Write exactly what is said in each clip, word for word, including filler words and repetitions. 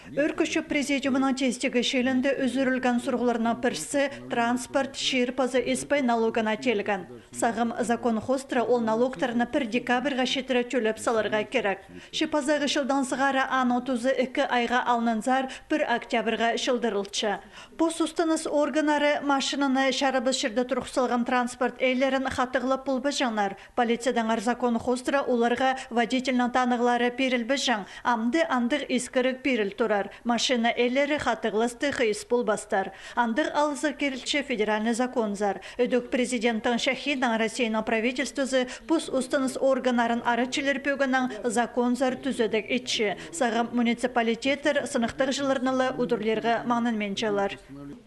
Ӧӧркі чӧп президиумның тестігі чилінде ӱзӱрілген сурығларның пірсі транспорт, чир паза испей налогына тиилген. Сағам закон хоостыра ол налогтарны пір декабрьға читіре тӧлеп саларға кирек. Че пазағы чылдаң сығара аның тузы ікі айға алнынзар, пір октябрьға чылдырылча. Пос устаныс органнары машинаны чарабас чирде турғыс салған транспорт иелерін хатығлап полбаҷаңнар. Полициядаңар закон хоостыра оларға водительнің танығлары пирілбеҷең, амды андығ искіріг пиріл турар. Машина иелері хатығласты хыйыс полбастар. Андығ алызығ кирілче федеральный законзар. Ідӧк президенттің чахиинаң Россияның правительствозы пос устаныс органнарын арачылир пӧгіннең законзар тӱзедіг итче. Сағам муниципалитеттер сыныхтағҷыларны ла удурлирға маңнанминчалар.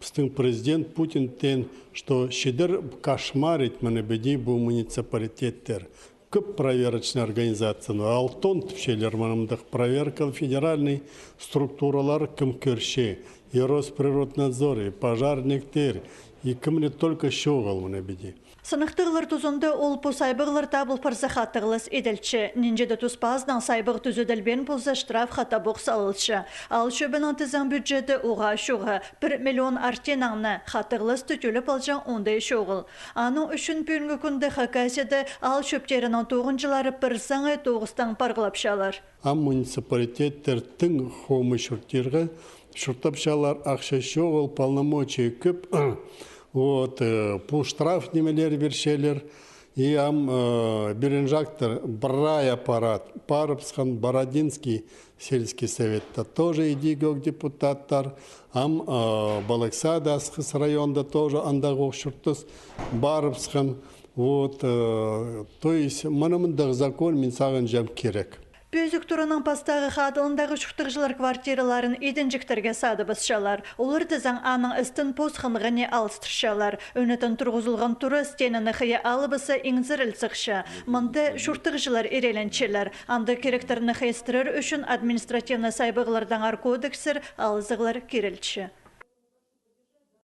Пістің президент Путин теен, что чидер кошмарить мына піди пу муниципалитеттер. Кӧп проверочный организацияны, алтон тіпчелер мынымдағ проверкалы федеральный структуралар кім кӧрче, и Росприроднадзор, и пожарниктер, и кім не только чоғыл мына піди. Сыныхтағлар тузында ол пос айбағлар табыл парза хатығлас иділче. Нинҷе-де тус пазынаң сайбағ тӱзеділбеен полза, штраф хатабох салылча. Аал чӧбінің тізең бюджеті уғаа чоғыл, пір миллион артинаң на. Хатығласты тӧлеп алҷаң оңдай чоғыл. Аның ӱчӱн пӱӱнгі кӱнде Хакасияда аал чӧптерінің тоғынҷылары пір саңай тоғыстаң парғлапчалар. Ам муниципалитеттер тың хомай чуртирға чуртапчалар, ахча чоғыл, полномочия кӧп. Вот, э, пу штраф нимелер пирчелер. И ам, э, пирін чахтар прай аппарат парыбысхан, Бородинский сельский советте тоже идӧк депутаттар. Ам, э, Балаксада, Асхыс районда тоже андағох чуртас парыбысхан. Вот, э, то есть, мына мындағ закон, мин сағынчам, кирек. Пӧзік тураның пастағы хадылындағы чуртағҷылар квартираларын идінҷіктерге садыбысчалар. Олар тізең аның істін позыхханға не алыстырчалар. Ӧнетін турғызылған тура стенаны хыйа алыбысса иңзеріл сыхча. Мында чуртағҷылар иреленчелер. Андағ киректерні хыйыстырар ӱчӱн административный сайбағлардаңар кодексер алызығлар кирілче.